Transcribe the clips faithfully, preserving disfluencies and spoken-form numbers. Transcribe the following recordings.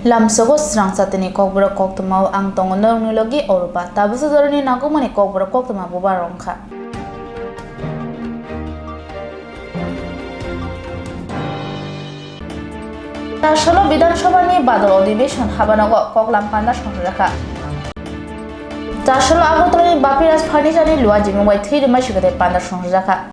Lamsogo srang satini kokborok koktwmao ang tongo norokni logi Oropa. Tabuksa jorani nangkukmani kokborok koktwma bubar wngkha. Chasolo Bidhan Sabhani badal odhibeshon habanogo koklam panda songjakha. Chasolo Agartalani Bapiraj Furniture ni luajimung bai thwi rwmai sikate panda songjakha.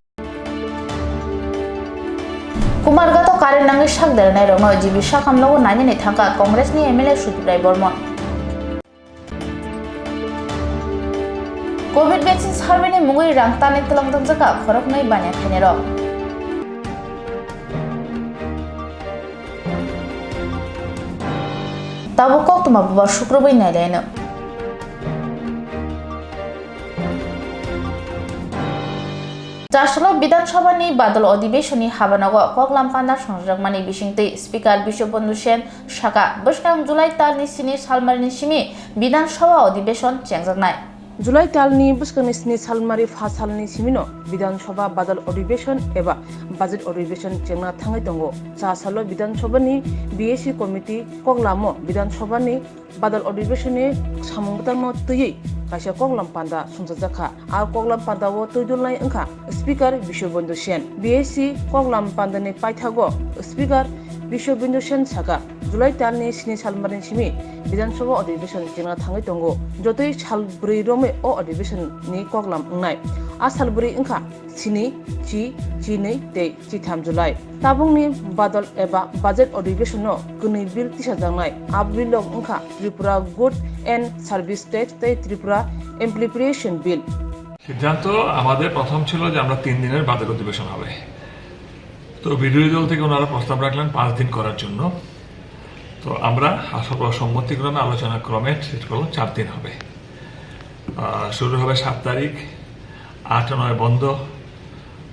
Kumarghato current nangwi sak dernairokno G B sakamlogo nainani thangkha Congress ni M L A Sudip Rai Bormon. Covid vaccine survey ni mungwi rang tanwi twlang tongjakha khoroknwi baniya khainairok. Tabuk koktwma bubar sukrubwi nailaino. Chasolo Bidhan Sabha ni badal odhibeshon ni habanogo koklam panda songjakmani bisingtwi Speaker Biswabandhu Sen sakha, bwskang July talni sini salmarini simi Bidhan Sabha odhibeshon chengjaknai. July talni bwskangni sini salmari pha salni simino Bidhan Sabha badal odhibeshon eba budget odhibeshon chengna thangwi tongo. Chasalo Bidhan Sabha ni B A C committee koklamo Bidhan Sabha ni badal odhibeshon ni samung bwtangno twiwi kaisa koklam panda songchajakha. A koklam pandao twidulnai wngkha Speaker Biswabandhu Sen. B A C koklam pandani paithago Speaker Biswabandhu Sen sakha, July talni sini salmarni simi Bidhan Sabha odhibeshon chengna thangwi tongo. Jotoi sal bwrwi romwi o odhibeshon ni koklam wngnai. A sal bwrwi wngkha sini, chi, chinwi tei chitham July. Tabukni badal eba budget odhibeshonno kwnwi bill tisajaknai. A bill rok wngkha Tripura Goods and Service Tax tei Tripura Amplification Bill. সিদ্ধান্ত আমাদের প্রথম ছিল যে আমরা তিন দিনের বাজেট অধিবেশন হবে। তো বিরোধী দল থেকে ওনারা প্রস্তাব রাখলেন পাঁচ দিন করার জন্য। তো আমরা সর্বসম্মতিক্রমে, আলোচনা ক্রমে ঠিক করলাম চার দিন হবে। আহ, শুরু হবে সাত তারিখ, আট নয় বন্ধ,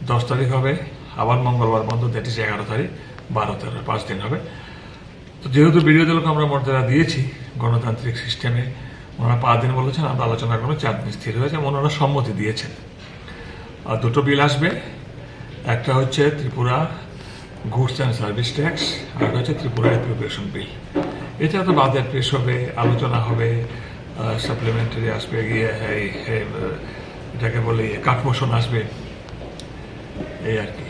দশ তারিখ হবে, আবার মঙ্গলবার বন্ধ, that is এগারো তারিখ, বারো তেরো, পাঁচ দিন হবে। তো যেহেতু বিরোধী দলকে আমরা মর্যাদা দিয়েছি গণতান্ত্রিক সিস্টেমে, ওনারা পাঁচ দিন বলেছেন, আমরা আলোচনা করবো, চার দিন স্থির হয়েছে এবং ওনারা সম্মতি দিয়েছেন। আর দুটো বিল আসবে, একটা হচ্ছে Tripura goods and service tax, আর একটা হচ্ছে ত্রিপুরা অ্যাপ্রোপ্রিয়েশন বিল। এটা তো বাজেট পেশ হবে, আলোচনা হবে, সাপ্লিমেন্টারি আসবে, ইয়ে, এই, এই, আহ, এটাকে বলে ইয়ে, কাট মোশন আসবে, এই আর কি।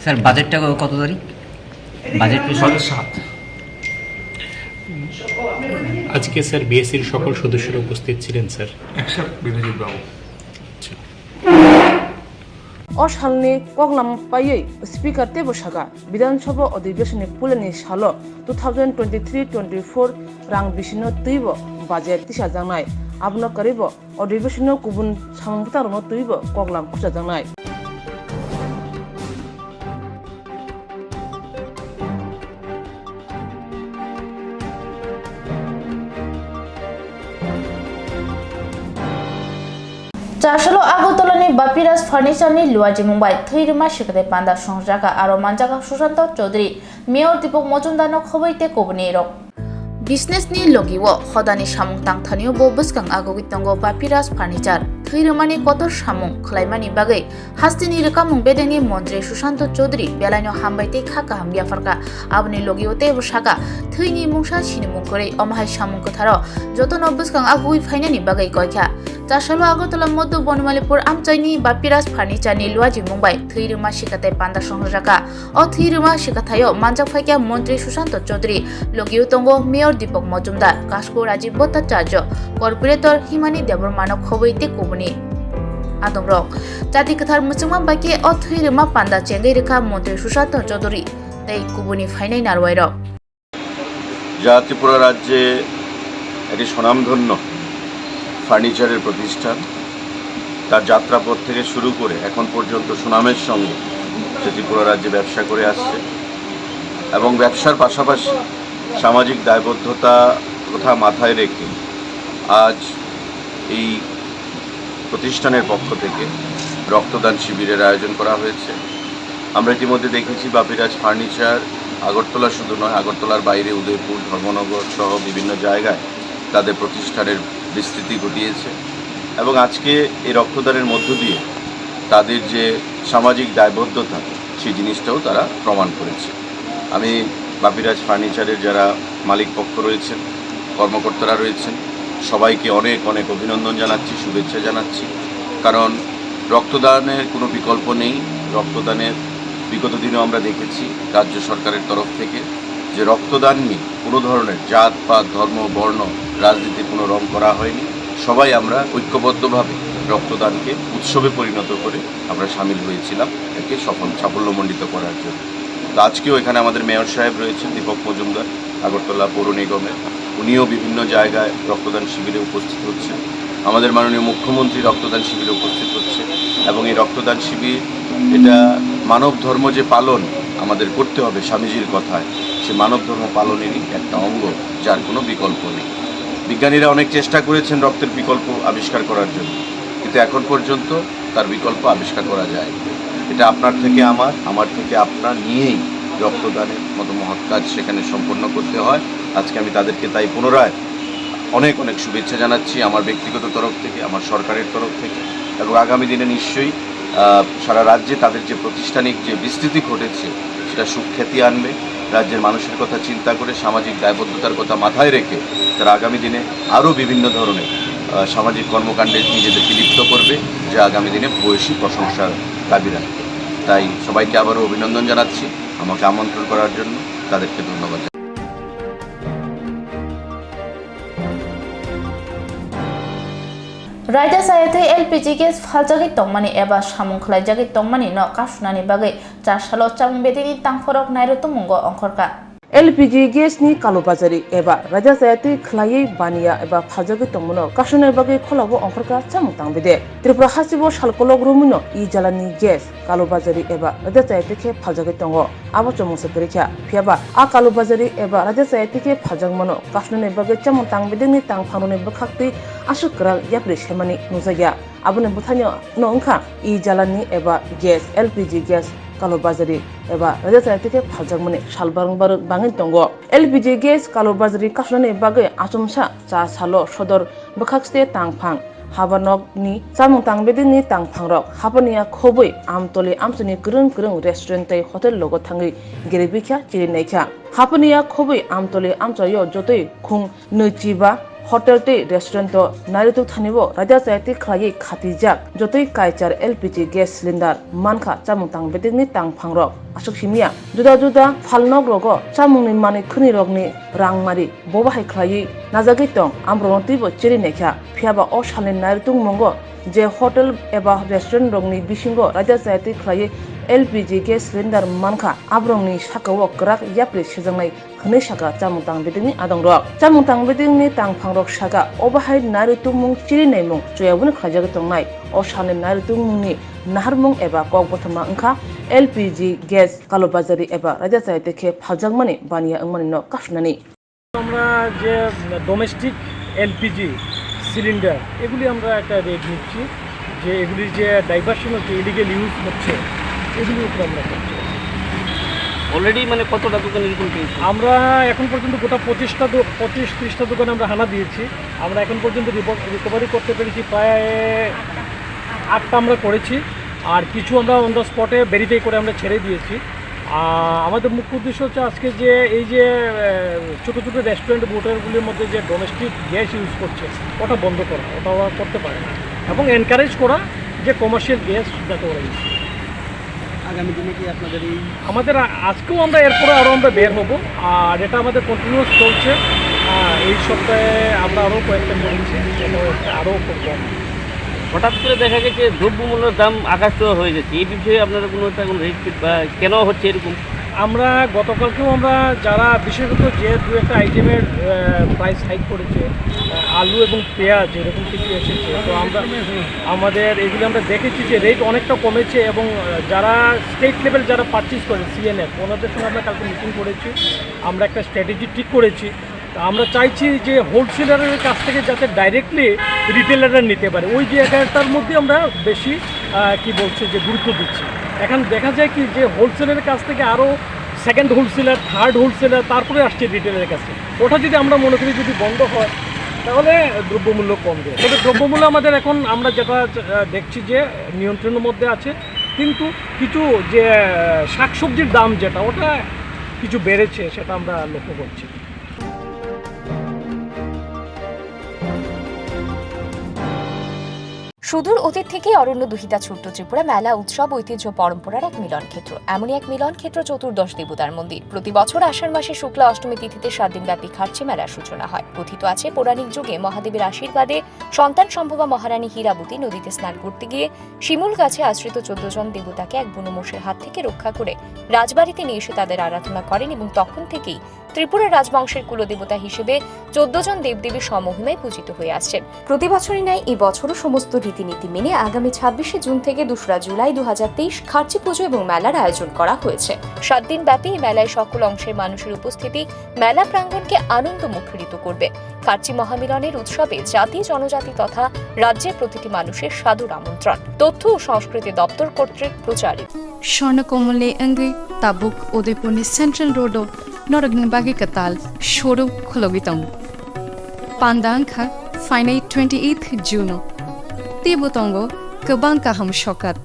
স্যার, বাজেটটা কত তারিখ? বাজেট পেশ? বাজেট সাত। আজকে স্যার বিএসসির সকল সদস্যরা উপস্থিত ছিলেন স্যার। Except বিরোধী বাবু। আচ্ছা। O salni koklam paiwi Speaker teibo sakha, Bidhan Sabha odhibeshonni puilani salo two thousand twenty-three twenty-four rang bisino twibo budget tisajaknai. Abono kwrwibo odhibeshonno kubun samung bwtakrokno twibo koklam khukjajaknai. Chasalo Agartala ni Bapiraj Furniture ni luajimung bai thwi rwma sikate panda songjakha, aro manjakha Sushanto Chaudhary, Mayor Deepak Majumdar no khobwi tei kubuni rok. Business ni logi o hodani samung tangthani o bo bwskang agogwi tongo Bapiraj Furniture. Thwi rwmani kotor samung khwlaimani bagwi hasteni rwkamung bedengni montri Sushanto Chaudhary belaino hambai tei kha kaham yapharkha. Aboni logi o teibo sakha, thwini mungsa sinimung kwrwi, omo hai samung kwtharo jotono bwskang agogwi phainani bagwi koikha. Chasalo Agartala Madhu Bonomalipur amchaini Bapiraj Furniture ni luajimung bai thwi rwma sikate panda songjakha. O thwi rwma sikathaio manjak phaikha Montri Sushanto Chaudhary, logio tongo Mayor Deepak Majumdar, Kasku Rajiv Bhattacharya, Corporator Himani Debbarmano khobwi tei kubuni adongrok. Chati kwthar muchungma bai khe o thwi rwma panda chengwi rwkha Montri Sushanto Chaudhary tei kubuni phainai narwairok. যা ত্রিপুরা রাজ্যে একটি স্বনামধন্য ফার্নিচারের প্রতিষ্ঠান। তার যাত্রাপথ থেকে শুরু করে এখন পর্যন্ত সুনামের সঙ্গে সে ত্রিপুরা রাজ্যে ব্যবসা করে আসছে এবং ব্যবসার পাশাপাশি সামাজিক দায়বদ্ধতা কথা মাথায় রেখে আজ এই প্রতিষ্ঠানের পক্ষ থেকে রক্তদান শিবিরের আয়োজন করা হয়েছে। আমরা ইতিমধ্যে দেখেছি বাপিরাজ ফার্নিচার আগরতলা শুধু নয়, আগরতলার বাইরে উদয়পুর, ধর্মনগর সহ বিভিন্ন জায়গায় তাদের প্রতিষ্ঠানের বিস্তৃতি ঘটিয়েছে এবং আজকে এই রক্তদানের মধ্য দিয়ে তাদের যে সামাজিক দায়বদ্ধতা, সেই জিনিসটাও তারা প্রমাণ করেছে। আমি বাপিরাজ ফার্নিচারের যারা মালিক পক্ষ রয়েছেন, কর্মকর্তারা রয়েছেন, সবাইকে অনেক অনেক অভিনন্দন জানাচ্ছি, শুভেচ্ছা জানাচ্ছি। কারণ রক্তদানের কোনো বিকল্প নেই। রক্তদানের বিগত দিনেও আমরা দেখেছি রাজ্য সরকারের তরফ থেকে যে রক্তদান নিয়ে কোনো ধরনের জাত, পাত, ধর্ম, বর্ণ, রাজনীতির কোনো রং করা হয়নি। সবাই আমরা ঐক্যবদ্ধভাবে রক্তদানকে উৎসবে পরিণত করে আমরা সামিল হয়েছিলাম একে সফল, সাফল্যমণ্ডিত করার জন্য। তো আজকেও এখানে আমাদের মেয়র সাহেব রয়েছেন, দীপক মজুমদার, আগরতলা পৌর নিগমের। উনিও বিভিন্ন জায়গায় রক্তদান শিবিরে উপস্থিত হচ্ছেন। আমাদের মাননীয় মুখ্যমন্ত্রী রক্তদান শিবিরে উপস্থিত হচ্ছে এবং এই রক্তদান শিবির, এটা মানব ধর্ম যে পালন আমাদের করতে হবে স্বামীজির কথায়, সে মানব ধর্ম পালনেরই একটা অঙ্গ, যার কোনো বিকল্প নেই। বিজ্ঞানীরা অনেক চেষ্টা করেছেন রক্তের বিকল্প আবিষ্কার করার জন্য, কিন্তু এখন পর্যন্ত তার বিকল্প আবিষ্কার করা যায়। এটা আপনার থেকে আমার, আমার থেকে আপনার নিয়েই রক্তদানের মতো মহৎ কাজ সেখানে সম্পন্ন করতে হয়। আজকে আমি তাদেরকে তাই পুনরায় অনেক অনেক শুভেচ্ছা জানাচ্ছি আমার ব্যক্তিগত তরফ থেকে, আমার সরকারের তরফ থেকে, এবং আগামী দিনে নিশ্চয়ই, আহ, সারা রাজ্যে তাদের যে প্রতিষ্ঠানিক যে বিস্তৃতি ঘটেছে, সেটা সুখ্যাতি আনবে। রাজ্যের মানুষের কথা চিন্তা করে, সামাজিক দায়বদ্ধতার কথা মাথায় রেখে তারা আগামী দিনে আরও বিভিন্ন ধরনের, আহ, সামাজিক কর্মকাণ্ডে নিজেদেরকে লিপ্ত করবে, যা আগামী দিনে ভূয়সী প্রশংসার দাবি রাখবে। তাই সবাইকে আবারও অভিনন্দন জানাচ্ছি আমাকে আমন্ত্রণ করার জন্য, তাদেরকে ধন্যবাদ জানাচ্ছি। Raida chayatwi L P G gas phaljagwi tongmani eba samung khlaijagwi tongmani no kasunani bagwi char salo chamung bedini tangphorok nairwtwmwngo ongkhorkha. L P G gas ni kalubajari eba raida chayatwi khwlaiwi baniya eba phaljagwi tongmano kasunani bagwi kholao ongkhorkha chamung tangbede. Tripura hasteo salkolok romwino e jalani gas kalubajari eba raida chayatwi khe phaljagwi tongo. Abo chomungsa kwrwi kha. Phiyaba a kalubajari eba raida chayatwi khe phaljakmano kasunani bagwi chamung tangbedengni tangphangrokni bwkhaktwi aswk kwrak yapri semani nukjakya. Aboni bwthaino wngkha e jalani eba gas, L P G gas kalubajari eba raida chayatwi khe phaljakmani sal barwk barwk bangwi tongo. L P G gas kalubajari kasunani bagwi achomsa cha salo sodor bwkhakste tangphang Habanokni chamung tangbedengni tangphangrok Hapaniya khobwi Amtoli amchaini kwrwng kwrwng restaurant tei hotel logo thangwi geribikha chirinaikha. Hapaniya khobwi Amtoli amchaio jotoi khung nwichiba hotel tei restaurant o nairutuk thanio raida chayatwi khlaiwi khatijak jotoi kaichar L P G gas cylinder mankha chamung tangbedengni tangphangrok aswk simiya juda juda phalnokrogo chamungni manwi khwnirokni rangmari bo bahai khlaiwi najagwi tong, amrokno teibo chiri naikha. Phiyaba o salni nairutung mungo je hotel eba restaurant rokni bisingo raida chayatwi khlaiwi L P G gas cylinder mankha, aborokni sakao kwrak yapri sejaknai hwnwi sakha chamung tangbedengni adongrok. Chamung tangbedengni tangphangrok sakha, o bahai nairutung mung chiri naimung chuyaboni khlaijagwi tongnai. O salni nairutung mungni naharmung eba kokbothoma wngkha L P G gas kalubajari eba raida chayatwi khe phaljakmani baniya wngmanino kasunani. আমরা যে domestic LPG cylinder এগুলি আমরা একটা রেট নিচ্ছি, যে এগুলির যে ডাইভারশন হচ্ছে, ইলিগেল ইউজ হচ্ছে, এগুলির উপরে আমরা করছি। অলরেডি মানে কতটা দোকান এরকম পেয়েছে? আমরা এখন পর্যন্ত গোটা পঁচিশটা দো- পঁচিশ তিরিশটা দোকানে আমরা হানা দিয়েছি। আমরা এখন পর্যন্ত রিকভারি করতে পেরেছি প্রায় আটটা আমরা করেছি, আর কিছু আমরা অন দ্য স্পটে ভেরিফাই করে আমরা ছেড়ে দিয়েছি। আহ, আমাদের মুখ্য উদ্দেশ্য হচ্ছে আজকে যে এই যে আহ, ছোটো ছোটো রেস্টুরেন্ট হোটেলগুলির মধ্যে যে ডোমেস্টিক গ্যাস ইউজ করছে, ওটা বন্ধ করা, ওটা ওরা করতে পারে না, এবং এনকারেজ করা যে কমার্শিয়াল গ্যাস যাতে ওরা ইউজ করে। আগামী দিনে কি আপনাদের এই আমাদের আ- আজকেও আমরা এরপরে আরও আমরা বের হব, আর এটা আমাদের কন্টিনিউয়াস চলছে। আহ, এই সপ্তাহে আমরা আরও কয়েকটা করেছি, আরও করবো। হঠাৎ করে দেখা গেছে দ্রব্যমূল্যের দাম আকাশ ছোঁয়া হয়ে যাচ্ছে, এই বিষয়ে আপনারা কোনো একটা কোনো রেট বা কেন হচ্ছে এরকম? আমরা গতকালকেও আমরা যারা বিশেষত যে দু একটা আইটেমের প্রাইস হাইক করেছে, আহ, আলু এবং পেঁয়াজ এরকম কিছু এসেছে, তো আমরা আমাদের এগুলো আমরা দেখেছি যে রেট অনেকটা কমেছে, এবং আহ, যারা স্টেট লেভেল যারা পারচেস করে সিএনএফ, ওনাদের সঙ্গে আমরা কালকে মিটিং করেছি, আমরা একটা স্ট্র্যাটেজি ঠিক করেছি। তা আমরা চাইছি যে হোলসেলারের কাছ থেকে যাতে ডাইরেক্টলি রিটেলাররা নিতে পারে, ওই জায়গাটার মধ্যে আমরা বেশি আহ, কি বলছে যে গুরুত্ব দিচ্ছি। এখন দেখা যায় কি যে হোলসেলের কাছ থেকে আরও সেকেন্ড হোলসেলার, থার্ড হোলসেলার, তারপরে আসছে রিটেলের কাছে। ওটা যদি আমরা মনে করি যদি বন্ধ হয়, তাহলে দ্রব্যমূল্য কমবে। তবে দ্রব্যমূল্য আমাদের এখন আমরা যেটা আহ, দেখছি যে নিয়ন্ত্রণের মধ্যে আছে, কিন্তু কিছু যে আহ, শাকসবজির দাম যেটা, ওটা কিছু বেড়েছে, সেটা আমরা লক্ষ্য করছি। সুদূর অতীত থেকে অরণ্য দুহিতা ছোট্ট ত্রিপুরা মেলা উৎসব, ঐতিহ্য, পরম্পরার এক মিলন ক্ষেত্র। এমনই এক মিলন ক্ষেত্র চতুর্দশ দেবতার মন্দির। প্রতি বছর আষাঢ় মাসে শুক্লা অষ্টমী তিথিতে সাত দিন ব্যাপী খার্চি মেলার সূচনা হয়। কথিত আছে, পৌরাণিক যুগে মহাদেবের আশীর্বাদে সন্তান সম্ভবা মহারানী হীরাবতী নদীতে স্নান করতে গিয়ে শিমুল গাছে আশ্রিত চোদ্দ জন দেবতাকে এক বুনো মোষের হাত থেকে রক্ষা করে রাজবাড়িতে নিয়ে এসে তাদের আরাধনা করেন এবং তখন থেকেই ত্রিপুরা রাজবংশের কুলদেবতা হিসেবে চোদ্দ জন দেবদেবী স্বমহিমায় পূজিত হয়ে আসছেন। প্রতি বছরই ন্যায় এই বছরও সমস্ত রীতিনীতি মেনে আগামী ছাব্বিশে জুন থেকে দোসরা জুলাই দু হাজার তেইশ খার্চি পুজো এবং মেলার আয়োজন করা হয়েছে। সাত দিন ব্যাপী এই মেলায় সকল অংশের মানুষের উপস্থিতি মেলা প্রাঙ্গণকে আনন্দ মুখরিত করবে। খার্চি মহামিলনের উৎসবে জাতি, জনজাতি তথা রাজ্যের প্রতিটি মানুষের সাদর আমন্ত্রণ। তথ্য ও সংস্কৃতি দপ্তর কর্তৃক প্রচারিত। Swarna Kamal ni wngwi tabuk Udaipurni Central Road o norokni bagwi kwtal showroom khulogwi tongo. Panda wngkha phainai twenty eighth June o. Teibo tongo kwbang kaham sokat.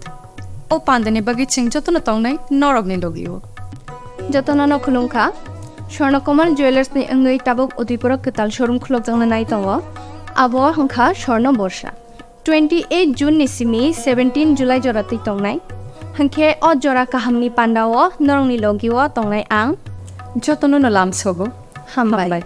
O pandani bagwi chwng jotono tongnai norokni logi o. Jotono no khulumkha. Swarna Kamal Jewellers ni wngwi tabuk Udaipur o kwtal showroom khulokjakna nai tongo. Abo wngkha Swarna Borsa. Twenty eight June ni simi seventeen July jora twi tongnai. Hwnkhe o jora kahamni pandao norokni logio tongnai ang. Jotono no lamsogo. Hambai. Hambai.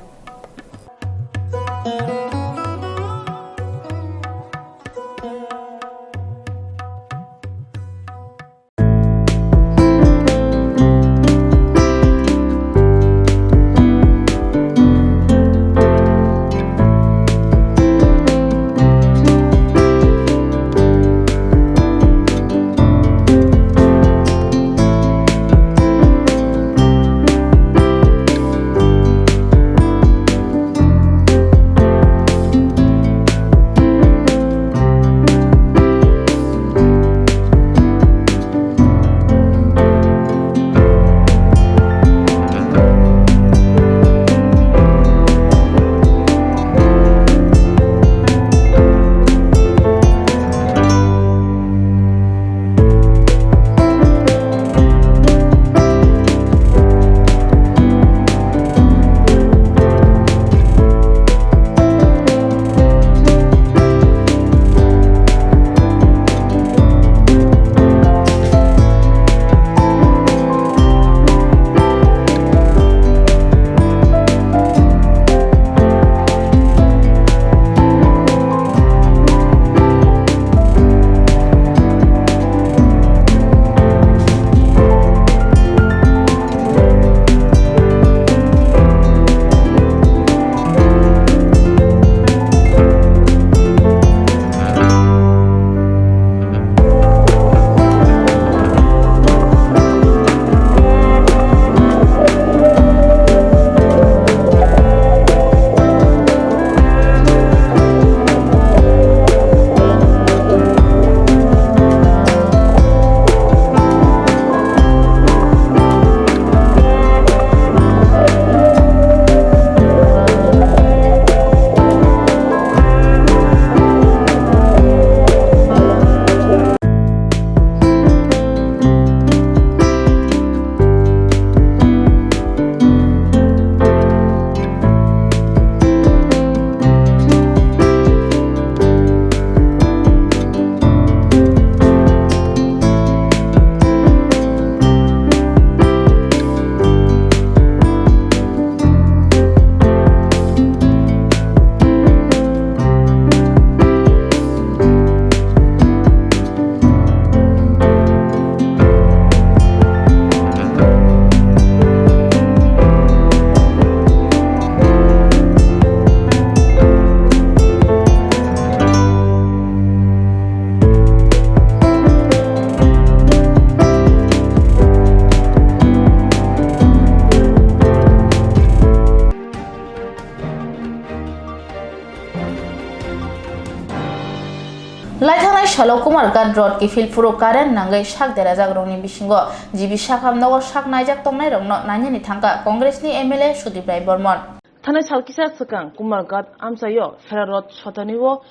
Laithangnai salo Kumarghat Road kiphil phuru current nangwi sak derajak rokni bisingo G B Sakham nogo sak naijak tongnai rokno nainani thangkha Congress ni M L A Sudip Rai Bormon. Thanai sal kisa swkang Kumarghat amchaio Phera Road sotani o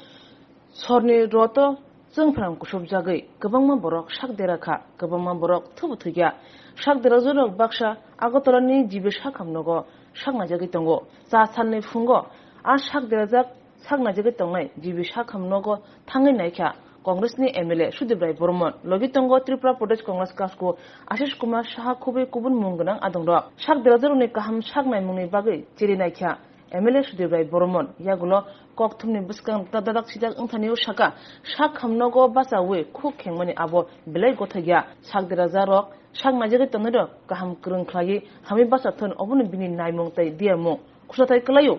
sorni roto Chwngphrang kusubjagwi kwbangma borok sak dera kha, kwbangma borok thubu thwikya. Sak derajakrok baksa Agartala ni G B sak hamnogo sak naijagwi tongo. Cha salni phungo a sak derajak sak naijagwi tongnai G B sak hamnogo thangwi naikha Congress ni M L A Sudip Rai Bormon, logi tongo Tripura Pradesh Congress Kasku Ashish Kumar Saha khubui kubun mung gwnang adongrok. Sak derajakrokni kaham sak naimungni bagwi chiri naikha M L A Sudip Rai Bormon. Yagulo kokthumni bwskang dadak sidak wngthani o saka, sak hamnogo bachaui khuk khengmani abo belai gothokya. Sak derajakrok sak naijagwi tongnairok kaham kwrwng khlaiwi hamwi bacha thun, obono bini naimung tei diyamung khwsathai kwlaio.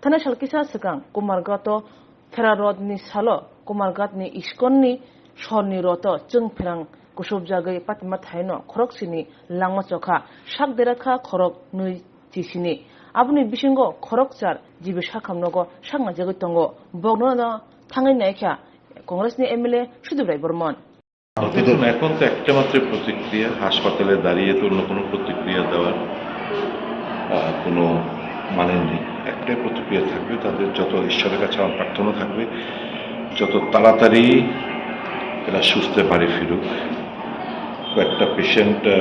Thanai sal kisa swkang Kumarghato Phera Rodni salo Kumarghatni Iskonni sorni roto chwngphrang kusubjagwi patima thaino khoroksini langma chokha, sak dera kha khorok nwi chisini. Aboni bisingo khorok char G B sak hamnogo sak naijagwi tongo. Bokno thangwi naikha Congress ni M L A Sudip Rai Bormon. দেখুন, এখন তো একটা মাত্র প্রতিক্রিয়া, হাসপাতালে দাঁড়িয়ে তো অন্য কোনো প্রতিক্রিয়া দেওয়ার, আহ, কোনো মানে নেই। একটাই প্রতিক্রিয়া থাকবে, তাদের যত ঈশ্বরের কাছে আমার প্রার্থনা থাকবে, যত তাড়াতাড়ি এরা সুস্থে বাড়ি ফিরুক। কয়েকটা পেশেন্ট, আহ,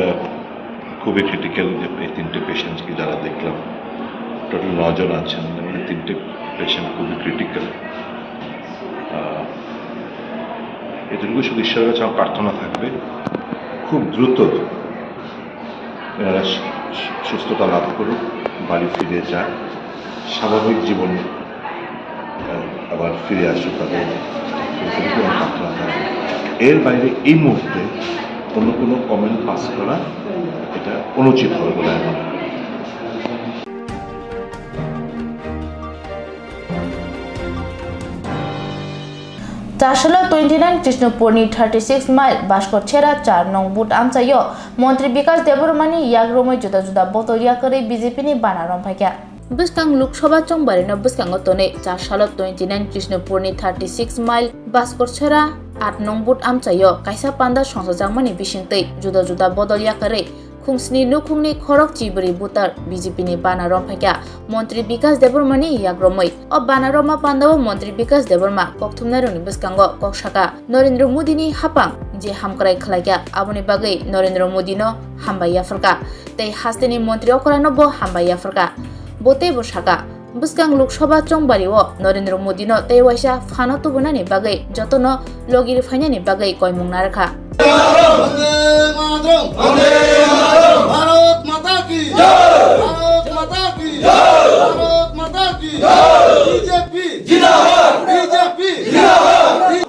খুবই ক্রিটিক্যাল, যে এই তিনটে পেশেন্টকে যারা দেখলাম, টোটাল নজন আছেন, এই তিনটে পেশেন্ট খুবই ক্রিটিক্যাল। আহ, এটুকু শুধু ঈশ্বরের কাছে আমার প্রার্থনা থাকবে, খুব দ্রুত এনারা সু-, সু-, সুস্থতা লাভ করুক, বাড়ি ফিরে যাক, স্বাভাবিক জীবন, আহ, আবার ফিরে আসুক তাদের, এটুকু আমার প্রার্থনা থাকবে। এর বাইরে এই মুহূর্তে অন্য কোনো কমেন্ট পাস করা, এটা অনুচিত হবে বলে আমি মনে করি। Chasalo twenty nine Krishnapurni thirty six mile Baskor Chera char nong but amchaio Montri Bikas Debbarmani yagromwi juda juda botol yakarwi B J P ni bana romphaikha. Bwskang Lok Sabha chongbarino bwskango tonwi Chasalo twenty nine Krishnapurni thirty six mile Baskor Chera at nong but amchaio kaisa panda songchajakmani bisingtwi juda juda bodol yakarwi khungsni nukhungni khorok chibri butar B J P ni bana romphaikha Montri Bikas Debbarmani yagromwi. O bana romma pandao Montri Bikas Debbarma kokthumnairokni bwskango kok saka Narendra Modini hapang je hamkrai khlaikha, aboni bagwi Narendra Modino hambai yapharkha tei hasteni montri okrano bo hambai yapharkha. Bo teibo saka, bwskang Lok Sabha chongbario Narendra Modino tei waisa phano tubunani bagwi jotono logi rwphainani bagwi koimung narwkha. Vande Mataram! Vande Mataram! Bharat Mata ki jai! Bharat Mata ki jai! Bharat Mata ki jai! B J P jindabad! B J P jindabad!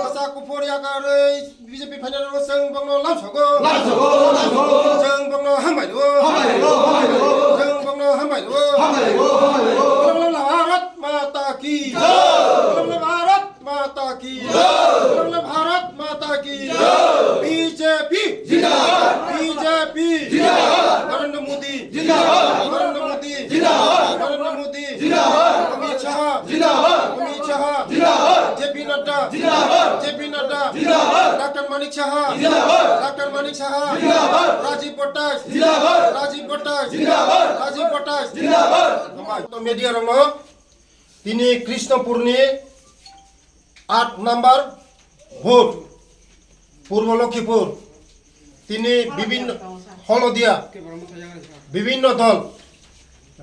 Kasa kuphur yakarwi B J P phainai rw chwng bokno lamsogo. Lamsogo, lamsogo. Chwng bokno hambai rw. Hambai rw, hambai rw. Chwng bokno hambai rw. Hambai rw, hambai rw. Bharat Mata ki jai! Bharat Mata ki jai! Bharat Mata ki jai! B J P jindabad! B J P jindabad! Narendra Modi jindabad! Narendra Modi jindabad! Narendra Modi jindabad! Amit Shah jindabad! Amit Shah jindabad! J P Nadda jindabad! J P Nadda jindabad! Doctor Manik Saha jindabad! Doctor Manik Saha jindabad! Rajiv Bhattacharyya jindabad! Rajiv Bhattacharyya jindabad! Rajiv Bhattacharyya jindabad! Hambai. Media rokno tini Krishnapurni aat number booth, Purbo Lokhipur, tini bibhinno Holodia, bibhinno dol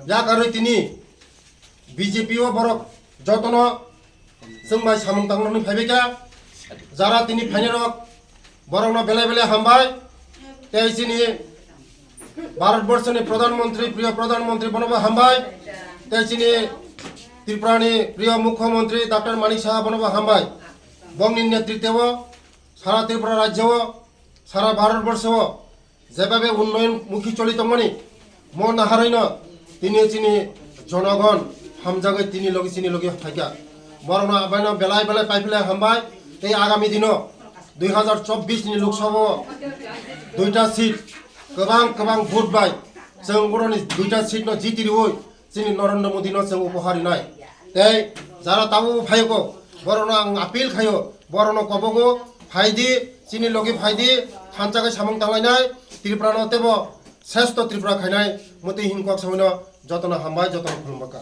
yakarwi tini B J P o borok jotono chwng bai samung tangnani phaibaikha. Jara tini phainairok borokno belai belai hambai. Tei chini Bharat Borshoni Pradhan Mantri, priyo Pradhan Mantri bonobo hambai. Tei chini Tripurani priyo Mukhyamantri Doctor Manik Saha bonobo hambai. Bongni netritwo sara Tripura rajyo, sara Bharat Borsho jebabe unnoyon mukhi choli tongmani, mo naharwino tini chini jonogon hamjagwi tini logi chini logi phaikha. Borokno abaino belai belai paipilai hambai. Tei agami dino dui hazar chobbish ni Lok Sabha o duita seat kwbang kwbang vote bai chwng boroni duita seat no jiti riwi chini Narendra Modi no chwng upohar rinai. Tei jara tabuk phaiyoko, borokno ang appeal khaio, borokno kobogo phaidi, chini logi phaidi, thansa khe samung tanglainai, Tripura no teibo sresto Tripura khainai, mwtwi hin kok sabaino jotono hambai, jotono khulumkha.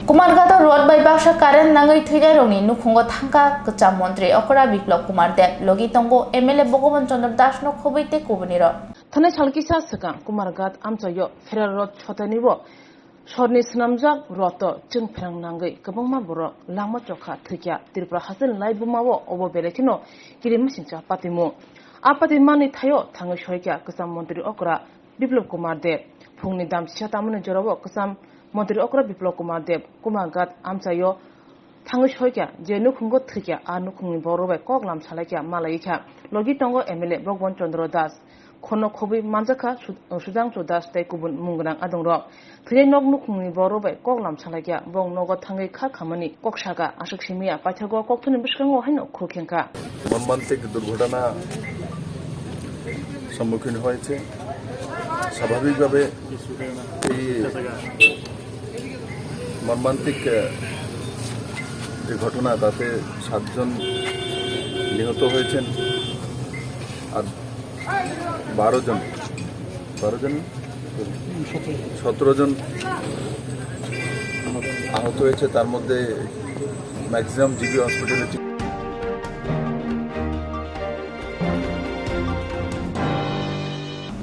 Kumarghato road bai baksa current nangwi thwinairokni nukhungo thangkha kwcham montri okra Biplab Kumar Deb, logi tongo M L A Bhagaban Chandra Das no khobwi tei kubunirok. Thanai sal kisa swkang Kumarghat amchaio Federal Road sotainio sorni swnamjak roto chwng pherang nangwi kwbangma borok langma chokha thwikha. Tripura hasteni laibumao obo belai kheno kirimasingcha patimung. A patimani thaio thangwi soikha kwcham montri okra Biplab Kumar Deb. Phungni damchisa tamani jorao kwcham montri okra Biplab Kumar Deb Kumarghat amchaio thangwi soikha, je nukhungo thwikha, a nukhungni borok bai kok lam salaikha, malaikha. Logi tongo M L A Bhagaban Chandra Das. Khono khobwi manjakha Su-, Sudhangshu Das tei kubun mung gwnang adongrok. Thwinai nok nukhungni borok bai kok lam salaikha, bong nogo thangwi kha khamani kok saka, aswk simiya paithago kokthoni bwskango haino khuk hengkha. মর্মান্তিক দুর্ঘটনা সম্মুখীন হয়েছে। স্বাভাবিকভাবে এই মর্মান্তিক, আহ, যে ঘটনা, তাতে সাতজন নিহত হয়েছেন, আর বারো জন, বারো জন, সতেরো জন আহত হয়েছে, তার মধ্যে ম্যাক্সিমাম জিবি হসপিটালে চিকিৎসা।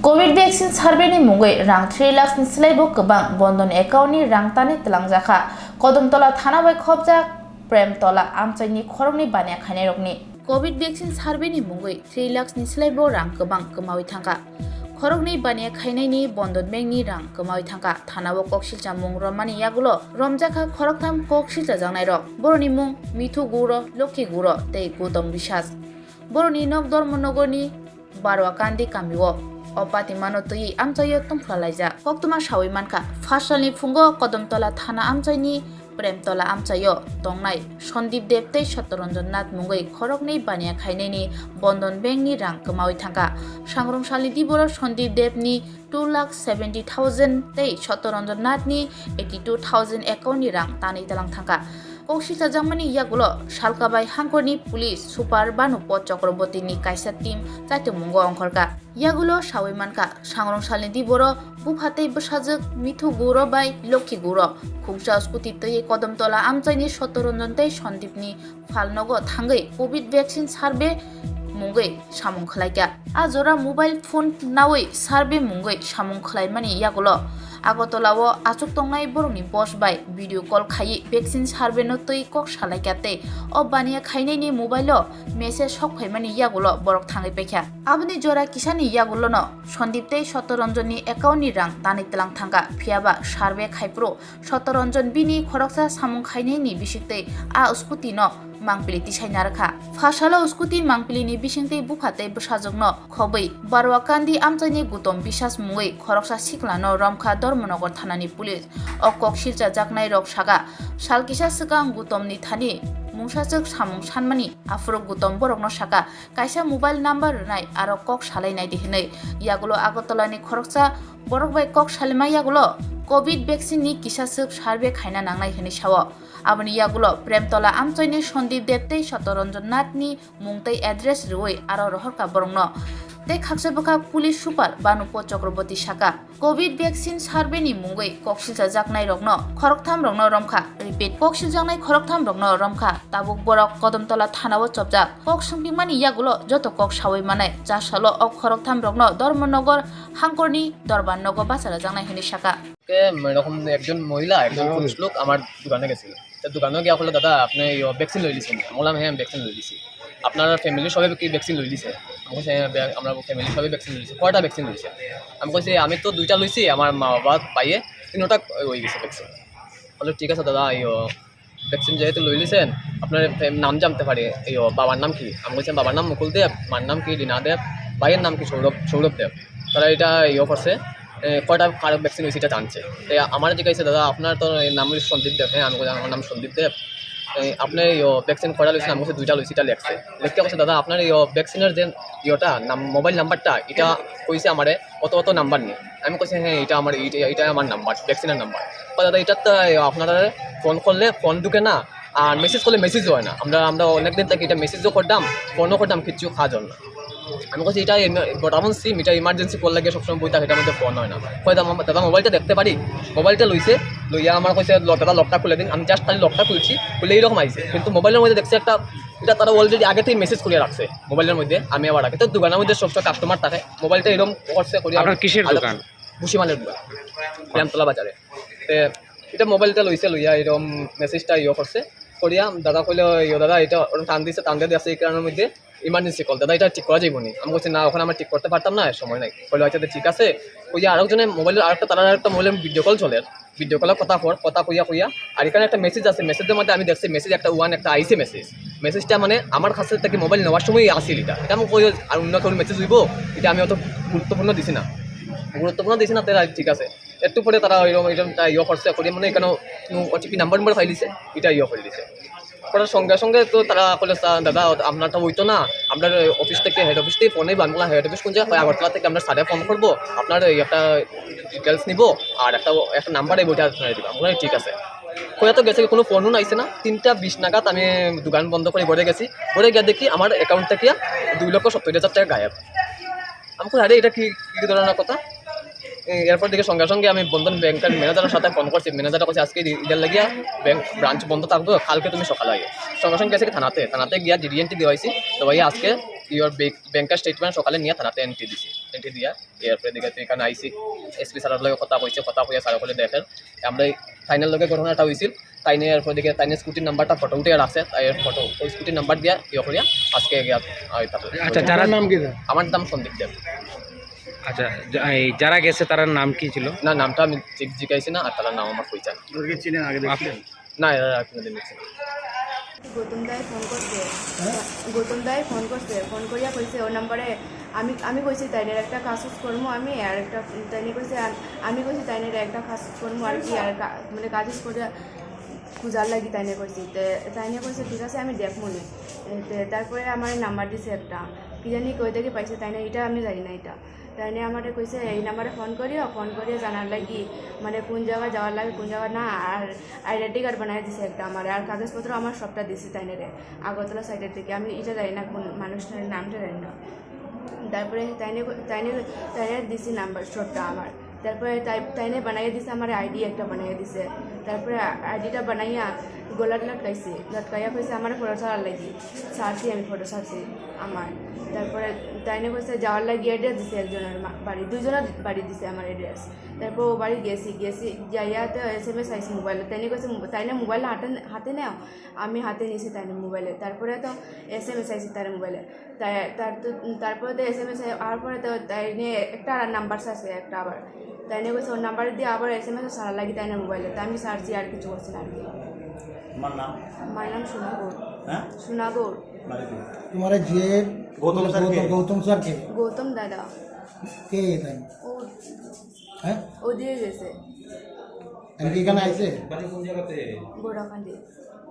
Covid vaccine survey ni mungwi rang three lakhs ni slaibo kwbang bondon account ni rang tani twlangjakha. Kodomtola thana bai khobjak Premtola amchaini khoroknwi baniya khainairokni. Covid vaccine survey ni mungwi three lakhs ni slaibo rang kwbang kwmawi thangkha. Khoroknwi baniya khainaini Bondon Bank ni rang kwmawi thangkha. Thanao koksilcha mung romani yagulo romjakha khoroktham koksilchajaknairok. Boroni mung Mithu Guro, Lokhi Guro tei Gautam Biswas. Boroni nok Dharmanagar ni Barwa Kandi kamio o patimano twiwi amchaio tongphlalaijak. Koktwma sawi mankha, phasalni phungo Kodomtola thana amchaini Premtola amchaio tongnai Sandip Deb tei Satoranjan Nath mungwi khoroknwi baniya khainaini Bondon Bank ni rang kwmawi thangkha. Sangrong salni diboro Sandip Deb ni two lakh seventy thousand tei Satoranjan Nath ni eighty two thousand account ni rang tanwi tlang thangkha. Koksilchajakmani yagulo Salkabai hangkorni police super Bhanupo Chakraborty ni kaisa team chaitummungo ongkhorkha. Yagulo sawi mankha, sangrong salni diboro bupha tei bwsajwk Mithu Guro bai Lokhi Guro khungsa scooty twiwi Kodomtola amchaini Satoranjan tei Sandip ni phalnogo thangwi covid vaccine survey mungwi samung khlaikha. A jora mobile phone nawi survey mungwi samung khlaimani yagulo Agartala o achuk tongnai borokni boss bai video call khaiwi vaccine survey no twi kok salaikha tei o baniya khainaini mobile o message sok phaimani yagulo borok thangwi paikha. Aboni jora kisani yagulono Sandip tei Satoranjan ni account ni rang tanwi tlang thangkha, phiyaba survey khaiphuru Satoranjan bini khoroksa samung khainaini bisingtwi a scooty no mangpili tisai narwkha. Phasalo scooty mangpili ni bisingtwi bupha tei bwsajwk no khobwi Barwa Kandi amchaini Gautam Biswas mungwi khoroksa sikla no romkha Dharmanagar thana ni police. O kok silchajaknai rok saka, sal kisa swkang Gautam ni thani mungsachwk samung sanmani aphuru Gautam borok no saka, kaisa mobile number rwnai aro kok salai naidi hinwi. Yagulo Agartala ni khoroksa borok bai kok salima yagulo covid vaccine ni kisa swk survey khaina nangnai hinwi sao. Aboni yagulo Premtola amchaini Sandip Deb tei Satoranjan Nath ni mung tei address rwui aro rohorkha borokno. Tei khaksa bwkhak police super Bhanupo Chakraborty saka, covid vaccine survey ni mungwi kok silchajaknai rokno khoroktham rokno romkha. Repeat, kok siljaknai khoroktham rokno romkha. Tabuk borok Kodomtola thanao chopjak. Kok swngpikmani yagulo joto kok sawi manai. Chasalo o khoroktham rokno Dharmanagar hangkorni dorbar nogo bachalajaknai hinwi saka. কে এরকম একজন মহিলা, একজন পুরুষ লোক আমার দোকানে গেছিল। তো দোকানে গিয়ে বললো, "দাদা, আপনি ইয়ো ভ্যাকসিন লই লিছেন?" আমি বললাম, "হ্যাঁ, ভ্যাকসিন লই লিছি।" "আপনার ফ্যামিলির সবাই কি ভ্যাকসিন লই লিছে?" আমি কইছি, "হ্যাঁ, ব্যা-, আমরা ফ্যামিলির সবাই ভ্যাকসিন লই লিছে।" "কয়টা ভ্যাকসিন লই লিছে?" আমি কইছি, "আমি তো দুইটা লইছি, আমার মা বাবা পাইয়ে তিনোটা হয়ে গেছে ভ্যাকসিন।" বললো, "ঠিক আছে দাদা, ইয়ো ভ্যাকসিন যেহেতু লই লিছেন, আপনার ফ্যাম-, নাম জানতে পারি, ইয়ো বাবার নাম কি?" আমি কইছি, "বাবার নাম মুকুল দেব, মার নাম কি? রিনা দেব, ভাইয়ের নাম কি? সৌরভ, সৌরভ দেব।" তারা এটা ইয়ে করছে, এ, কয়টা কার ভ্যাকসিন হয়েছে এটা জানছে। তো আমার জিজ্ঞাসা, "দাদা, আপনার তো এই নাম হচ্ছে সন্দীপ দেব।" "হ্যাঁ।" আমি বললাম, "আমার নাম সন্দীপ দেব।" "এ, আপনি ইয়ে ভ্যাকসিন কয়টা লইছেন?" আমি বলছি, "দুইটা লইছি।" এটা লেখছে। লিখতে বলছে, "দাদা, আপনার ইয়ে ভ্যাকসিনের যে ইয়েটা, নাম, মোবাইল নাম্বারটা, এটা কইছে আমারে অত অত নাম্বার নিয়ে।" আমি কইছি, "হ্যাঁ, এটা আমার, এটা, এটা আমার নাম্বার, ভ্যাকসিনের নাম্বার।" "দাদা, এটা তো আপনারা ফোন করলে ফোন ঢুকে না, আর মেসেজ করলে মেসেজও হয় না। আমরা, আমরা অনেক দিন থেকে এটা মেসেজও করতাম, ফোনও করতাম, কিচ্ছু কাজ হয় না।" আমি কইছি, "এটা এম-, ভোডাফোন সিম, এটা ইমার্জেন্সি কল লাগে, সবসময় বই থাকে, এটার মধ্যে ফোন হয় না।" কয়, "দাদা, দাদা, মোবাইলটা দেখতে পারি?" মোবাইলটা লইছে, লইয়া আমার কইছে, "ল-, দাদা, লকটা খুলে দিন।" আমি just খালি লকটা খুলছি, খুলে এইরকম আইছে। কিন্তু মোবাইলের মধ্যে দেখছি একটা, এটা তারা already আগে থেকে মেসেজ করে রাখছে মোবাইলের মধ্যে। আমি আবার আগে তো দোকানের মধ্যে সবসময় কাস্টমার থাকে, মোবাইলটা এরকম করছে করি আপনার কিসের আর দোকান? ভুসিমালের দোকান, জামতলা বাজারে। তে এটা মোবাইলটা লইছে, লইয়া এরকম মেসেজটা ইয়ে করছে, করিয়া দাদা কইলো, "ইয়ো দাদা, এটা ওরা টান দিছে, টান দিয়ে আছে এই কারণের মধ্যে ইমার্জেন্সি কল, দাদা, এটা ঠিক করা যাইব নি?" আমি বলছি, "না, ওখানে আমরা ঠিক করতে পারতাম না, সময় নাই।" কইলো, "আচ্ছা, আচ্ছা, ঠিক আছে।" কইয়া আরেকজনে মোবাইল, আরেকটা তারার একটা মোবাইলে ভিডিও কল চলে, ভিডিও কলে কথা কর, কথা কইয়া কইয়া আর এখানে একটা মেসেজ আছে, মেসেজের মধ্যে আমি দেখছি মেসেজ একটা ওয়ান একটা আইসে মেসেজ, মেসেজটা মানে আমার কাছে থেকে মোবাইল নেওয়ার সময় আসিল এটা, এটা আমি কই আর অন্য কেউ মেসেজ হইব, এটা আমি অত গুরুত্বপূর্ণ দিছি না, গুরুত্বপূর্ণ দিছি না, তাহলে ঠিক আছে। একটু পরে তারা ওইরকম এটা ইয়ে করছে, করি মানে এখানে ওটিপি নাম্বার নাম্বার ফাইলিছে, এটা ইয়ে করে দিছে। করার সঙ্গে সঙ্গে তো তারা বলে, "স্যার, দাদা, আপনারটা হইতো না, আপনার অফিস থেকে, হেড অফিস থেকে ফোন নিবো।" আমি বললাম, "হেড অফিস কোন জায়গায়?" "আগরতলা থেকে আমরা স্যারে ফোন করবো, আপনার এই একটা ডিটেলস নিবো আর একটা, একটা নাম্বার এই বইটা আপনারা দিবো।" আমি বললাম, "ঠিক আছে।" হয়ে তো গেছে, কোনো ফোনও আইছে না। তিনটা বিশ নাগাদ আমি দোকান বন্ধ করে ঘরে গেছি, ঘরে গিয়ে দেখি আমার অ্যাকাউন্ট থেকে দুই লক্ষ সত্তর হাজার টাকা গায়েব। আমি কই, "আরে, এটা কি, কি ধরনের কথা?" এ, এরপর দেখি সঙ্গে সঙ্গে আমি বন্ধন ব্যাংকের ম্যানেজারের সাথে ফোন করছি। ম্যানেজার কইছে, "আজকে ই-, ইদার লাগিয়া ব্যাংক ব্রাঞ্চ বন্ধ থাকবো, কালকে তুমি সকালে আইও।" সঙ্গে সঙ্গে গেছে কি থানাতে, থানাতে গিয়া ডিডি এন্ট্রি দেওয়া হয়েছে। তো ভাই, আজকে ইওর ব্যাংকের স্টেটমেন্ট সকালে নিয়ে থানাতে এন্ট্রি দিছি, এন্ট্রি দিয়া এরপরে দিকে তো এখানে আইসি, এসপি স্যারের লগে কথা কইছে, কথা কইয়া স্যার বলে, "দেখেন, আমরা এই তাইনের লগে ঘটনাটা হয়েছিল, তাইনে এরপরে দিকে তাইনের স্কুটির নাম্বারটা ফটো উঠে রাখছে, তাই ফটো ওই স্কুটির নাম্বার দিয়া ইয়ে করিয়া আজকে গিয়া আইতাছে।" আচ্ছা, যারা আপনার নাম কি, স্যার? আমার নাম সন্দীপ দেব। আচ্ছা, যা-, এই যারা গেছে তারার নাম কি ছিল? না, নামটা আমি ঠিক জিজ্ঞাসি না, আর তার নাম আমার পরিচয়। ওদেরকে চিনেন আগে দেখছিলেন? না, এরা আর কোনোদিন দেখছি না। গৌতম দাই ফোন করছে, হ্যাঁ? গৌতম দাই ফোন করছে, ফোন করিয়া কইছে ওর নাম্বারে আমি, আমি কইছি তাইনের একটা কাজ করবো আমি, আর একটা তাইনে কইছে আম-, আমি কইছি তাইনের একটা কাজ করবো আর কি, আর কা-, মানে কাজ করে খুঁজার লাগি তাইনে কইছি। তে তাইনে কইছে, "ঠিক আছে, আমি দেখবো নি।" এ, তে তারপরে আমার নাম্বার দিছে একটা, কি জানি কই থেকে পাইছে তাইনে, এটা আমি জানি না এটা। তাইনে আমারে কইছে, "এই নাম্বারে ফোন করিও, ফোন করিয়া জানার লাগি, মানে, কোন জায়গা যাওয়ার লাগে, কোন জায়গা না, আর আইডেন্টি কার্ড বানাই দিছে একটা আমারে, আর কাগজপত্র আমার সবটা দিছে তাইনে রে, আগরতলা সাইডের থেকে।" আমি এটা জানি না, কোন মানুষটার নামটা জানি না। তারপরে তাইনে, তাইনে, তাইনে দিছে নাম্বার সবটা আমার। তারপরে তাই, তাইনে বানাই দিছে আমার আইডি একটা বানাই দিছে। তারপরে আইডিটা বানাইয়া গলাত লটকাইছে, লটকাইয়া কইছে আমার ফটো ছাড়ার লাগি। ছাড়ছি আমি ফটো ছাড়ছি আমার। তারপরে তাইনে কইছে যাওয়ার লাগি অ্যাড্রেস দিছে একজনের মা-, বাড়ি, দুইজনের বাড়ি দিছে আমার অ্যাড্রেস। তারপর ও বাড়ি গেছি, গেছি যাইয়া তো এসএমএস আইছে মোবাইলে। তাইনে কইছে মো-, তাইনে মোবাইল হাতে, হাতে নেও, আমি হাতে নিছি তাইনে মোবাইলে। তারপরে তো এসএমএস আইছে তার মোবাইলে। তাই, তার তো, তারপরে তো এসএমএস আওয়ার পরে তো তাইনে একটা নাম্বার আছে একটা আবার। তাইনে কইছে ওর নাম্বার দিয়ে আবার এসএমএস ছাড়া লাগি তাইনে মোবাইলে। তাই আমি ছাড়ছি, আর কিছু করছি না আর কি। তোমার নাম? আমার নাম সোনাগর। হ্যাঁ? সোনাগর। বাড়ি কোথায়? তোমার এই যে গৌতম স্যার কে? গৌতম, গৌতম স্যার কে? গৌতম দাদা। কে এটা? ও হ্যাঁ? ও দিয়ে গেছে। আমি কি এখানে আইছে? বাড়ি কোন জায়গাতে? গোড়াখালি।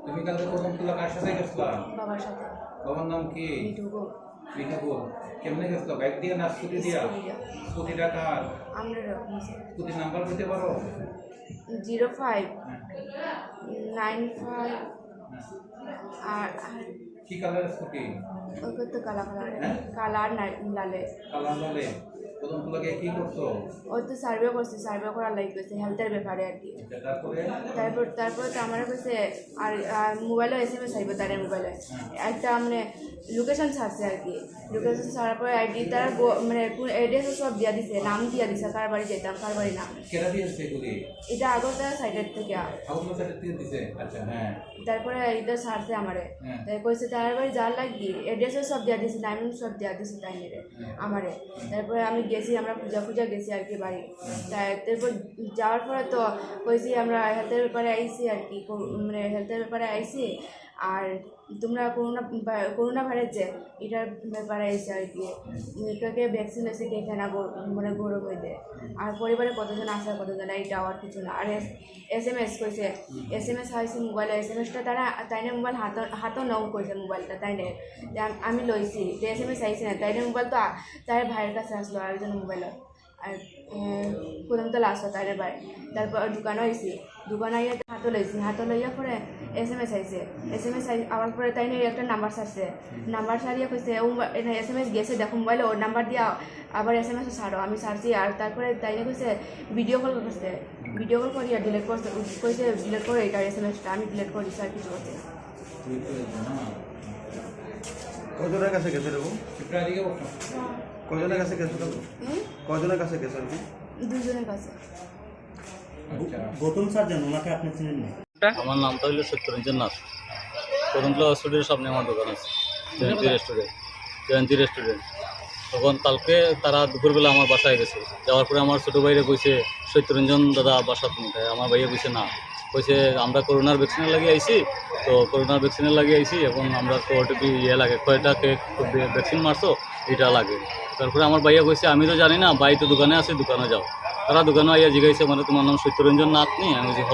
তুমি কালকে কদমতলা কার সাথে গেছিলা? বাবার সাথে। বাবার নাম কি? মিঠু গো। মিঠু গো। কেমনে গেছিলা? বাইক দিয়ে না স্কুটি দিয়া? স্কুটি দিয়া। স্কুটিটা কার? আমরা রকম আছে। স্কুটির নাম্বার দিতে পারো? Zero five nine five. আর, আর কি কালার স্কুটি? ওকে তো কালা কালার। হ্যাঁ? কালার নাই, লালে। কালার লালে। কদমতলা গিয়ে কি করছো? ওই তো সার্ভে করছে, সার্ভে করার লাগি কইছে, হেলথের ব্যাপারে আর কি। আচ্ছা, তারপরে? তারপর, তারপর তো আমার কইছে, আর, আর মোবাইলে এসএমএস আইব তার মোবাইলে। হ্যাঁ। একটা মানে লোকেশন ছাড়ছে আর কি। লোকেশন ছাড়ার পরে আইডি তার গো-, মানে কোন অ্যাড্রেস সব দিয়া দিছে, নাম দিয়া দিছে, কার বাড়ি যেতাম, কার বাড়ি না। কেটা দিয়েছে এগুলি? এটা আগরতলা সাইডের থেকে। আগরতলা সাইডের থেকে দিছে? আচ্ছা, হ্যাঁ। তারপরে এটা ছাড়ছে আমারে। হ্যাঁ। তাই কইছে, "তার বাড়ি যাওয়ার লাগি অ্যাড্রেসও সব দিয়া দিছে, নাম সব দিয়া দিছে তাই নিয়ে হ্যাঁ। আমারে।" হ্যাঁ। তারপরে আমি গেছি, আমরা খুঁজা খুঁজা গেছি আর কি বাড়ি। হ্যাঁ। তাই তারপর যাওয়ার পরে তো কইছি, "আমরা হেলথের ব্যাপারে আইছি আর কি, কো-, মানে হেলথের ব্যাপারে আইছি, আর তোমরা করোনা বা-, করোনা ভাইরাস যে এটার ব্যাপারে আইছি আর কি, কে কে ভ্যাকসিন হয়েছে, কে কে না গো-, মানে গরম হয়ে দেয়, আর পরিবারে কতজন আছে, কতজন নাই, এটা আর কিছু না।" আর এস-, এসএমএস কইছে, এসএমএস আইছে মোবাইলে, এসএমএসটা তারা, তাইনে মোবাইল হাতো, হাতো নাও কইছে মোবাইলটা, তাইনে। যে আম-, আমি লইছি, যে এসএমএস আইছে না, তাইনে মোবাইল তো আ-, তাই ভাইয়ের কাছে আসলো আরেকজন মোবাইল। আর, এ, প্রথম তো লাস্ট তাইরে ভাই। তারপর দোকানে আইছি, দোকানে আইয়া হাতো লইছি, হাতো লইয়া পরে এসএমএস আইছে। এসএমএস আই-, আবার পরে তাই নিয়ে একটা নাম্বার ছাড়ছে। নাম্বার ছাড়িয়ে কইছে, "ও মোবা-, এনে এসএমএস গেছে, দেখো মোবাইলে ওর নাম্বার দিয়া আবার এসএমএস ও ছাড়ো।" আমি ছাড়ছি, আর তারপরে তাই নিয়ে কইছে ভিডিও কল করছে। ভিডিও কল করিয়া ডিলিট করছে, কইছে, "ডিলিট করো এটা এসএমএসটা।" আমি ডিলিট করি, স্যার কিছু করছে না। কজনের কাছে গেছে রে ও? কজনের কাছে গেছে রে ও? হুম? কজনের কাছে গেছে আর কি? দুইজনের কাছে। গ-, গৌতম স্যার জানো, ওনাকে আপনি চিনেন না? আমার নামটা হইলো সত্যরঞ্জন নাথ। কদমতলা হসপিটালের সামনে আমার দোকান আছে, জয়ন্তী রেস্টুরেন্ট। জয়ন্তী রেস্টুরেন্ট। তখন কালকে তারা দুপুরবেলা আমার বাসায় গেছে, যাওয়ার পরে আমার ছোটো ভাইরে কইছে, "সত্যরঞ্জন দাদা বাসাত নি?" তাই আমার ভাইয়ে কইছে, "না।" কইছে, "আমরা করোনার ভ্যাকসিনের লাগি আইছি, তো করোনার ভ্যাকসিনের লাগি আইছি, এখন আমরা তো ওটিপি ইয়ে লাগে, কয়টা কে ভ্যাকসিন মারছো, এটা লাগে।" তারপরে আমার ভাইয়া কইছে, "আমি তো জানি না, ভাই তো দোকানে আছে, দোকানে যাও।" তারা দোকানে আইয়া জিজ্ঞাসা, "মানে তোমার নাম সত্যরঞ্জন নাথ নি?" আমি বলছি, "হ।"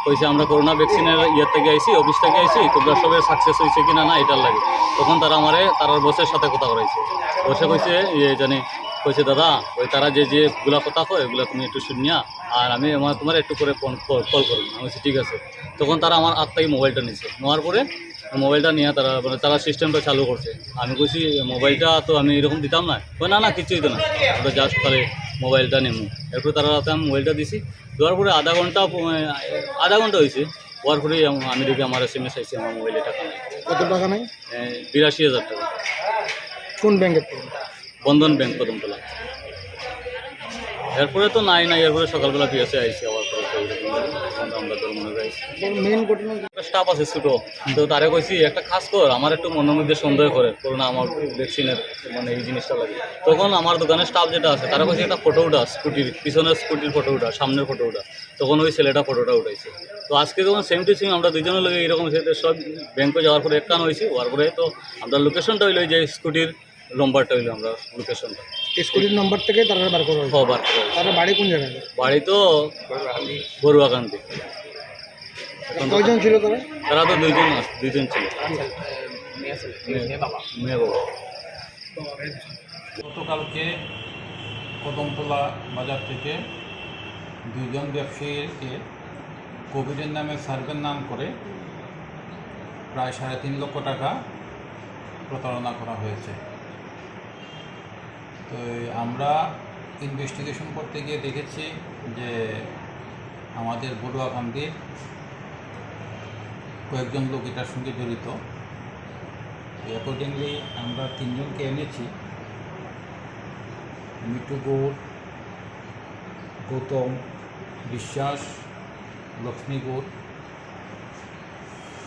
কইছে, "আমরা করোনা ভ্যাকসিনের ইয়ে থেকে আইছি, অফিস থেকে আইছি, তোমরা সবের সাকসেস হয়েছে কিনা না, এটার লাগে।" তখন তারা আমারে তারার বসের সাথে কথা করাইছে। বসে কইছে, ইয়ে জানি, কইছে, "দাদা, ওই তারা যে যে গুলা কথা কয়, এগুলা তুমি একটু শুনিয়া, আর আমি আমার, তোমার একটু পরে ফোন কল, কল করবো।" আমি বলছি, "ঠিক আছে।" তখন তারা আমার হাত থেকে মোবাইলটা নিছে, নেওয়ার পরে মোবাইলটা নিয়ে তারা, মানে, তারা সিস্টেমটা চালু করছে। আমি কইছি, "মোবাইলটা তো আমি এরকম দিতাম না।" কই, "না, না, কিচ্ছু হইতো না, আমরা জাস্ট খালি মোবাইলটা নেবো।" এরপর তারা রাতে আমি মোবাইলটা দিছি, দেওয়ার পরে আধা ঘন্টা, আহ, আধা ঘন্টা হয়েছে, হওয়ার পরেই আম-, আমি দেখি আমার এসএমএস আইছে, আমার মোবাইলে টাকা নাই। কত টাকা নাই? এ, বিরাশি হাজার টাকা। কোন ব্যাংকের থেকে? বন্ধন ব্যাংক কদমতলা। এরপরে তো নাই, নাই, এরপরে সকালবেলা পিএসএ আইছে, আবার পরে তো এরকম আমরা ধর্মনগরে আইছি। মেইন ঘটনা স্টাফ আছে ছোট, তো তারে কইছি, "একটা কাজ কর, আমার একটু মনের মধ্যে সন্দেহ করে, করোনা আমার ভ্যাকসিনের মানে এই জিনিসটা লাগে।" তখন আমার দোকানের স্টাফ যেটা আছে, তারা কইছে, "একটা ফটো উঠা স্কুটির, পিছনের স্কুটির ফটো উঠা, সামনের ফটো উঠা।" তখন ওই ছেলেটা ফটোটা উঠাইছে। তো আজকে যখন সেম টু সেম আমরা দুইজনের লগে এরকম হয়েছে, তো সব ব্যাংকে যাওয়ার পরে একখান হয়েছে, হওয়ার পরে তো আমরা লোকেশনটা হইলো ওই যে স্কুটির নম্বরটা হইলো আমরা লোকেশনটা। এই স্কুটির নম্বর থেকে তারা বার করা হয়েছে? হ্যাঁ, বার করা হয়েছে। তারা বাড়ি কোন জায়গায়? বাড়ি তো বড়ুয়াকান্দি। এখন তো কয়জন ছিল তারা? তারা তো দুইজন আস-, দুইজন ছিল। আচ্ছা, মেয়ে ছেলে, মেয়ে, মেয়ে বাবা। মেয়ে বাবা। গতকালকে কদমতলা বাজার থেকে দুইজন ব্যবসায়ীকে কোভিডের নামে সার্ভের নাম করে প্রায় সাড়ে তিন লক্ষ টাকা প্রতারণা করা হয়েছে। তো এই আমরা ইনভেস্টিগেশন করতে গিয়ে দেখেছি যে আমাদের বড়ুয়াকান্দির কয়েকজন লোক এটার সঙ্গে জড়িত। অ্যাকর্ডিংলি আমরা তিনজনকে এনেছি, মিঠু গুড়, গৌতম বিশ্বাস, লক্ষ্মী গুড়।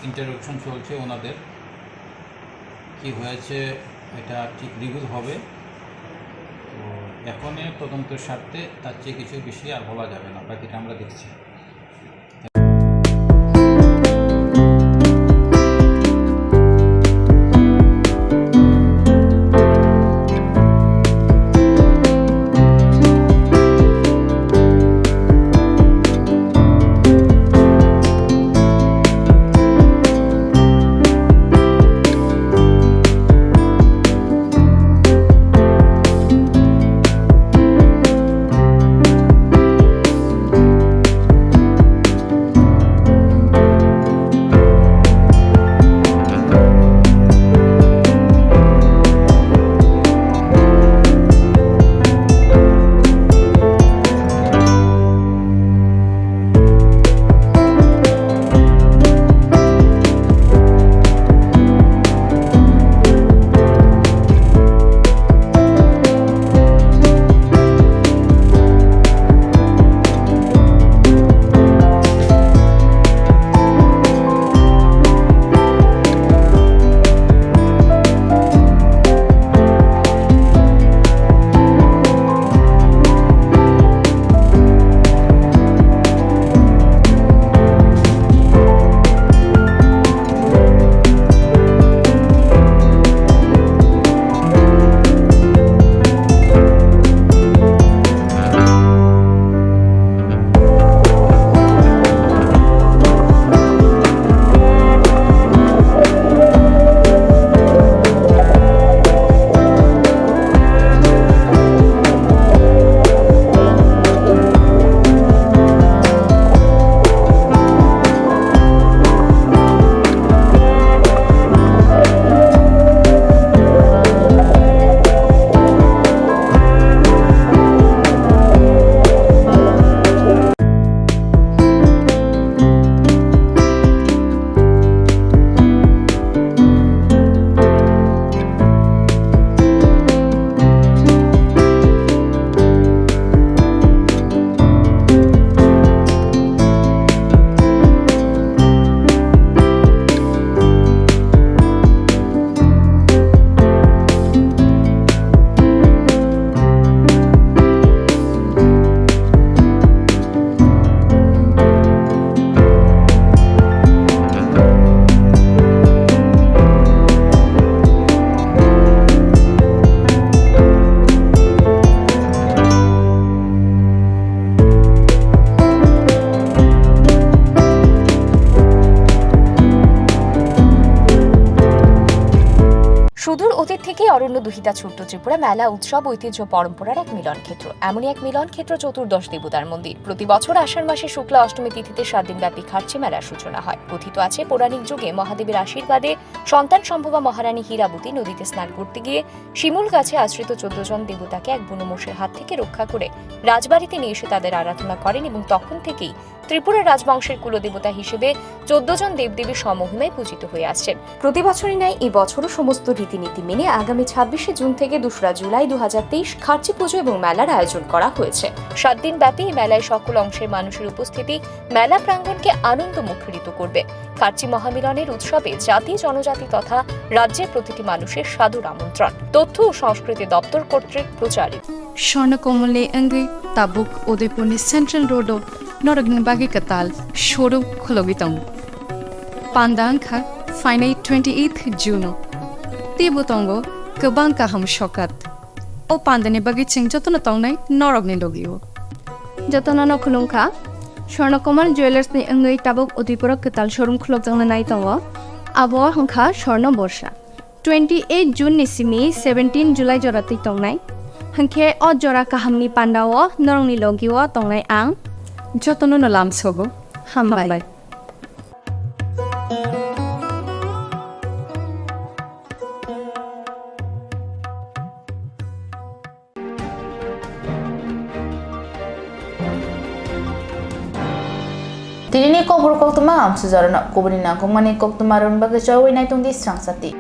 ইন্টারোগেশন চলছে ওনাদের, কি হয়েছে এটা ঠিক রিভিল হবে। তো এখনই তদন্তের স্বার্থে তার চেয়ে কিছু বেশি আর বলা যাবে না, বাকিটা আমরা দেখছি। সুদূর অতীত থেকেই অরণ্য দুহিতা ছোট্ট ত্রিপুরা মেলা উৎসব, ঐতিহ্য, পরম্পরার এক মিলন ক্ষেত্র। এমনই এক মিলন ক্ষেত্র চতুর্দশ দেবতার মন্দির। প্রতি বছর আষাঢ় মাসে শুক্লা অষ্টমী তিথিতে সাত দিন ব্যাপী খার্চি মেলার সূচনা হয়। কথিত আছে, পৌরাণিক যুগে মহাদেবের আশীর্বাদে সন্তান সম্ভবা মহারানী হীরাবতী নদীতে স্নান করতে গিয়ে শিমুল গাছে আশ্রিত চোদ্দ জন দেবতাকে এক বুনো মোষের হাত থেকে রক্ষা করে রাজবাড়িতে নিয়ে এসে তাদের আরাধনা করেন এবং তখন থেকেই ত্রিপুরা রাজবংশের কুলদেবতা হিসেবে চোদ্দ জন দেবদেবী স্বমহিমায় পূজিত হয়ে আসছেন। প্রতি বছরই ন্যায় এই বছরও সমস্ত রীতিনীতি মেনে আগামী ছাব্বিশে জুন থেকে দোসরা জুলাই দু হাজার তেইশ খার্চি পুজো এবং মেলার আয়োজন করা হয়েছে। সাত দিন ব্যাপী এই মেলায় সকল অংশের মানুষের উপস্থিতি মেলা প্রাঙ্গণকে আনন্দ মুখরিত করবে। খার্চি মহামিলনের উৎসবে জাতি, জনজাতি তথা রাজ্যের প্রতিটি মানুষের সাদর আমন্ত্রণ। তথ্য ও সংস্কৃতি দপ্তর কর্তৃক প্রচারিত। Swarnakomalni wngwi tabuk Udaipurni Central Road-o norokni bagwi kwtal showroom khulogwi tongo. Panda wngkha phainai twenty-eighth June-o. Teibo tongo kwbang kaham sokat. O pandani bagwi chwng jotono tongnai norokni logi-o. Jotono no khulumkha. Swarnakomal Jewellers-ni wngwi tabuk Udaipur-o kwtal showroom khulokjakna nai tongo. Abo wngkha Swarna Borsa. Twenty eight June ni simi seventeen July jora twi tongnai. Hwnkhe o jora kahamni pandao norokni logi-o tongnai ang. Jotono no lamsogo. Hambai. Tini ni kobor koktwma amsujaro no kubuni nangkukmani koktwma rwng bagwi chawi naitung di srang sati.